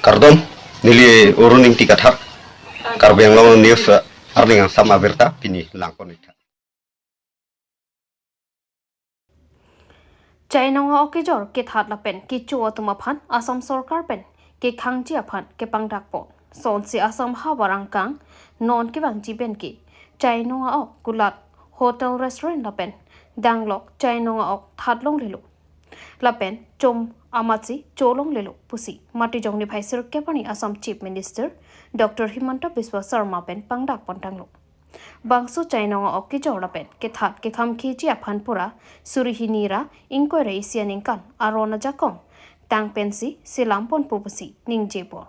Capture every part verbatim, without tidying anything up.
Kardom, neli Arun Ingti Kathar, Karbi Anglong News, eh, arni angsam abirta pini langpon-ik tha. Chainong a-ok kejor kethat lapen kecho atum aphan Assam sorkar pen kekhangji aphan kepangdakpon. Sonsi Assam havar angkang non kevangji pen ke chainong a-ok kulat hotel restaurant lapen danglok chainong a-ok thatlonglelo lapen chom amatsi cholonglelo pusi Matijong niphai sirkep arni Assam Chief Minister Doctor Himanta Biswa Sarma pen pangdakpon tanglo. Bangso chainong a-ok kejor lapen kethat kekhamkheji aphan pura suri hini ra ingkoi ra isi aningkan aron ajakong tang pensi selamponpo pusi ningjepon.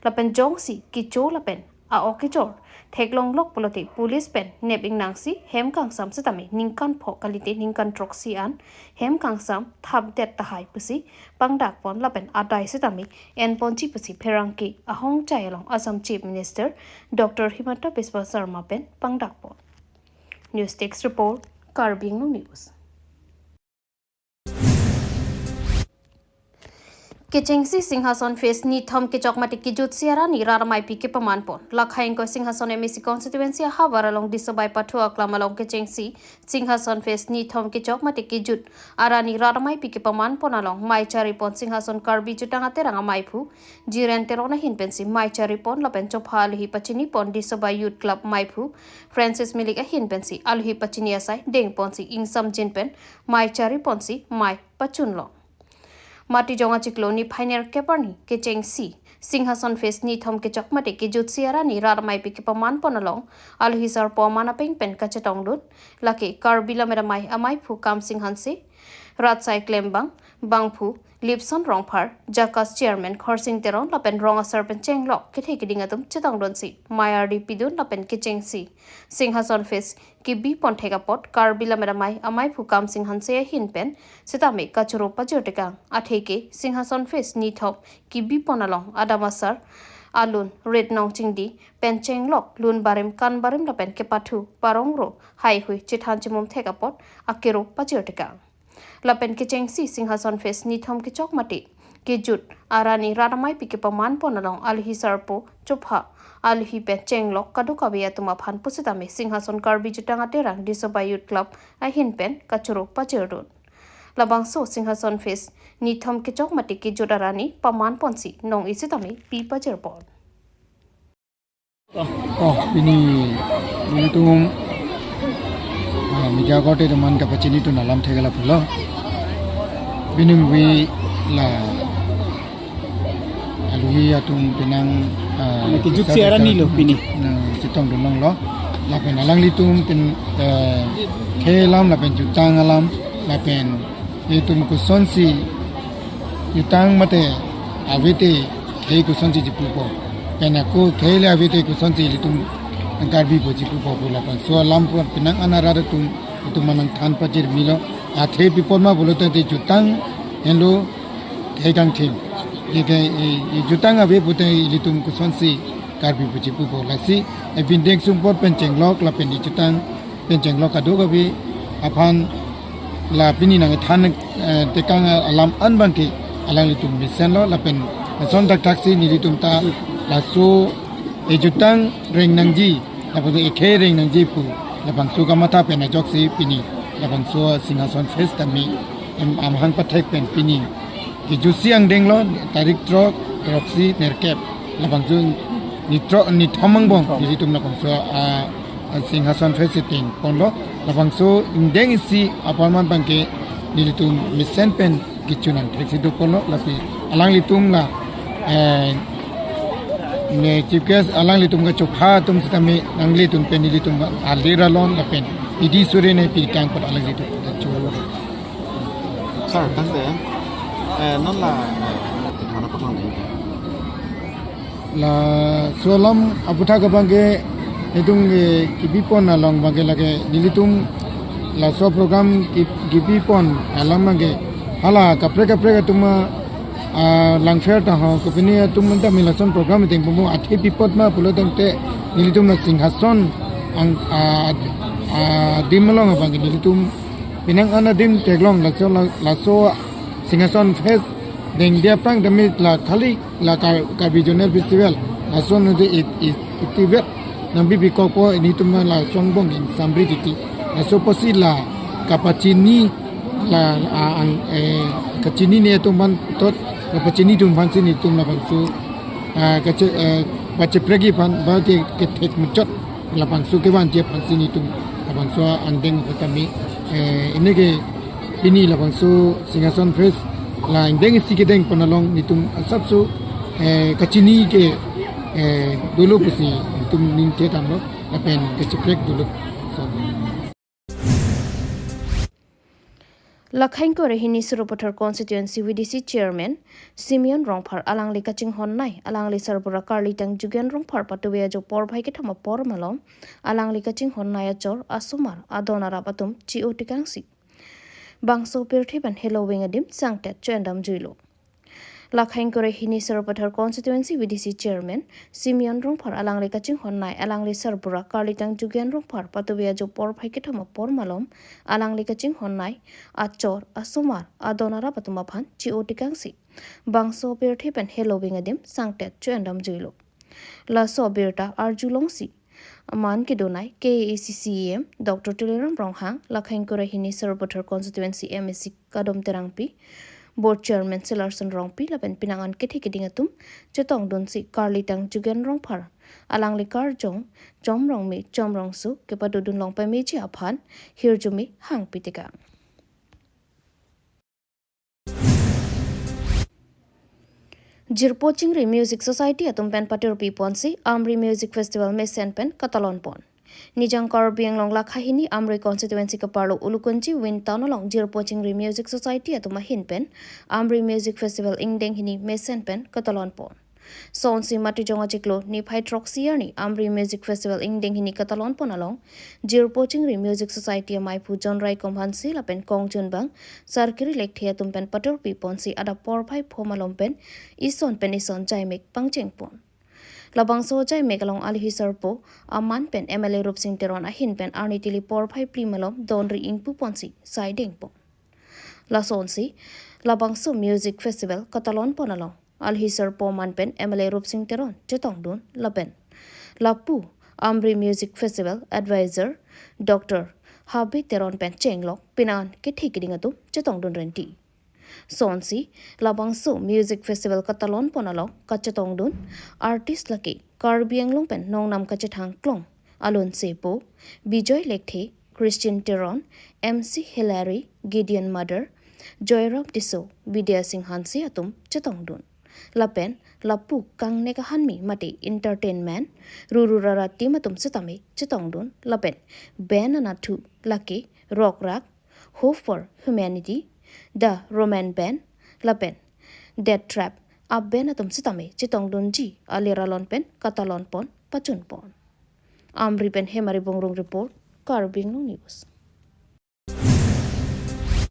Lapen jongsi kecho lapen a-ok kejor theklonglok pulote police pen nep ingnangsi hem kangsam sitame ningkan pho kalite ningkan throksi an hem kangsam thapdet tahai pusi pangdakpon lapen adai sitame enponji pusi pherangke ahongchai along Assam Chief Minister Doctor Himanta Biswa Sarma pen pangdakpon. News Desk Report, Karbi Anglong News. Kechengsi Singhason Phase nithom kechok mate kejutsi arani rat ameipi kepamanpon. Lakha ingkoi Singhason M A C constituency ahavar along Disobai Pathu aklam along kechengsi Singhason Phase nithom kechok mate kejut arani rat ameipi kepamanpon along mei charipon Singhason Karbi Jutang Aterang ameiphu Jiren Teron ahin pensi mei charipon lapen chopha alohi pachinipon Disobai Youth Club meiphu Francis Milik ahin pensi alohi pachini asai dengponsi ingsamjin pen mei chariponsi mei pachunlo. Matijong achiklo niphai nerkep arni kechengsi Singhason Phase nithom kechok mate kejutsi arani rat ameipi kepamanpon along alohi sarpo aman apeng pen kachetongdun, lake Karbi Lammet Amei ameiphu Kamsing Hanse, rat asai klembang bangphu Lipson Rongphar, JACAS Chairman Khorsing Teron lapen rong asar pen chenglok kethe keding atum chetongdunsi mei ardi pidun lapen kechengsi Singhason Phase kebipon thek apot Karbi Lammet Amei ameiphu Kamsing Hanse ahin pen sitame kachoro pajirtekang. Atheke Singhason Phase nithom kebipon along adam asar alun rit nong chingdi pen chenglok lun barim kan barim lapen kepathu parongro haihui chethan chemum thek apot akero pajirtekang. Lapen kechengsi Singhason Phase nithom kechok mate kejut arani rat ameipi kepamanpon along alohi sarpo chopha alohi pen chenglok kadokave atum aphan pusitame Singhason Karbi Jutang Aterang Disobai Youth Club ahin pen kachoro pajirdun. Labangso Singhason Phase nithom kechok mate kejut arani pamanponsi nong-e sitame pi pajirpon. Oh, pini nelitum, ah, media korte teman kapachinidun alam thekla pulo. Pini wi la alohi atum penang, ah, kejutsi arani lo pini. Nangchetongdun longlo. Lapen alanglitum pen, eh, khei alam lapen jutang alam lapen itum kosonsi jutang mate avete khei kosonsi chipupo. Pen ako khei le avete kosonsi ilitum Karbi pu chipupo pu lapen so alam pu penang an arat atum itum manang than pajirmilo. Athe pipot ma pulote jutang henlo khei kangthim. Ike, i, i jutang ave pute ilitum kosonsi Karbi pu chipupo lasi. Ebindeng sumpot pen chenglok lapen i jutang pen chenglok kadokave aphan la pini nangthan, eh, tekang alam an abangke alanglitum mesenlo lapen lason thakthak si nelitum ta laso ejutang reng nangji lapen ekhei reng nangji pu labangso kamatha pen ajoksi pini labangso Singhason Phase tame em amahang pathek pen pini kejutsi angdenglo tarik throk, throksi nerkep labangso nithrok nithom angbong nelitum labangso, ah, Singhason Phase tengponlo labangso ingdeng isi apharman abangke nelitum mesen pen kechun angthek si doponlo lapen alanglitum la, eh, ne chief guest alanglitum kachopha atum sitame nanglitum pen nelitum alir alon lapen idi suri ne pi kangpot alanglitum choro. Sir, tangte, eh, non la, eh, thana patang nai. Laso alam aputhak abangke nelitum ke kebipon along abangke lake nelitum laso program ke-, kebipon alam abangke hala kaprek kaprek atum, ah, langpher ta ho kopine atum menta mi lason program tengponpo athe pipot ma pulo tangte nelitum la Singhason ang, ah, ah, adim along abangke nelitum penang an adim theklong laso la-, laso Singhason Phase Dengde aphrang tame la khali la Kar-, Karbi Zonal Festival, lason de it, it, itivet nangbi bikokpo, nelitum la song bong ingsamri titi. Laso apotsi la kapachini la, ah, ang, eh, kachinine atum aphan tot, kapachini atum aphansi nelitum labangso, ah, kache, eh, pacheprek aphan ba ke, kethek muchot labangso kevanji aphansi nelitum labangso angdeng ahut tame, eh, pini ke pini labangso Singhason Fest la angdeng isi kedengpon along nelitum asapso, eh, kachini ke, eh, dolo pusi nelitum ningke damlo lapen kacheprek dolo. So. Lakha ingkoi ra hini Sarupathar Constituency V D C Chairman Simeon Rongphar alangli kachinghon nei, alangli sarbura Karlitang Jugen Rongphar patuve ajo porphai kethom apor malom, alangli kachinghon nei achor, asomar, adon arap atum chi-o tekangsi bangso pirthe pen heloving adim sangtet cho-endam juilo. Lakha ingkoi ra hini Sarupathar Constituency V D C Chairman Simeon Rongphar alangli kachinghon nei, alangli sarbura Karlitang Jugen Rongphar patuve ajo porphai kethom apor malom, alangli kachinghon nei achor, asomar, adon arap atum aphan chi-o tekangsi bangso pirthe pen heloving adim sangtet cho-endam juilo. Laso abirta arjulongsi aman kedo nei K A A C C E M Doctor Tuliram Ronghang, Lakha ingkoi ra hini Sarupathar Constituency M A C Kadom Terangpi, Board Chairman Selarson Rongpi lapen penang an kethe keding atum chetongdunsi Karlitang Jugen Rongphar alangli karjong Chomrongme Chomrongso kepadodun long pameji aphan hirjume hangpi tekang. Jirpo Chingri Music Society atum pen patirpi ponsi Amri Music Festival mesen pen katalon pon. Nijang Karbi Anglong Lakha hini Amri Constituency kaparlo Ulukunchi Win Town along Jirpo Chingri Music Society atum ahin pen Amri Music Festival ingdeng hini mesen pen katalon pon. Sonsi Matijong achiklo niphai throksi arni Amri Music Festival ingdeng hini katalon pon along Jirpo Chingri Music Society amaiphu John Raikom Hanse lapen kongjunbang Sarkiri Lekthe atum pen patirpi ponsi adap porphai pho malom pen ison pen ison jaimek pangcheng pon. Labangso jaimek along alhi sarpo aman pen M L A Rupsing Teron ahin pen arni tili porphai phli malom donri ingpu ponsi saideng pon. Lasonsi labangso Music Festival katalon pon along alhi sarpo aman pen M L A Rupsing Teron chetongdun lapen lapu Amri Music Festival Advisor Doctor Habe Teron pen chenglok penang an kethe keding atum chetongdun renti. Sonsi labangso Music Festival katalon pon along kachetongdun artist lake Karbi Anglong pen nongnam kachethang klong Alun Sepo, Bijoy Lekthe, Christian Teron, M C Hilary, Gideon Mother, Joyram Tisso, Vidya Singh Hanse atum chetongdun. Lapen lapu kangnek ahanmi mate entertainment, ruru rara team atum setame chetongdun. Lapen band anathu lake Rock Rak, Hope for Humanity, The Roman Band, lapen Death Trap a-band atum setame chetongdunji alir alon pen katalon pon pachun pon. Amri pen Hemari Bongrung report, Karbi Anglong News.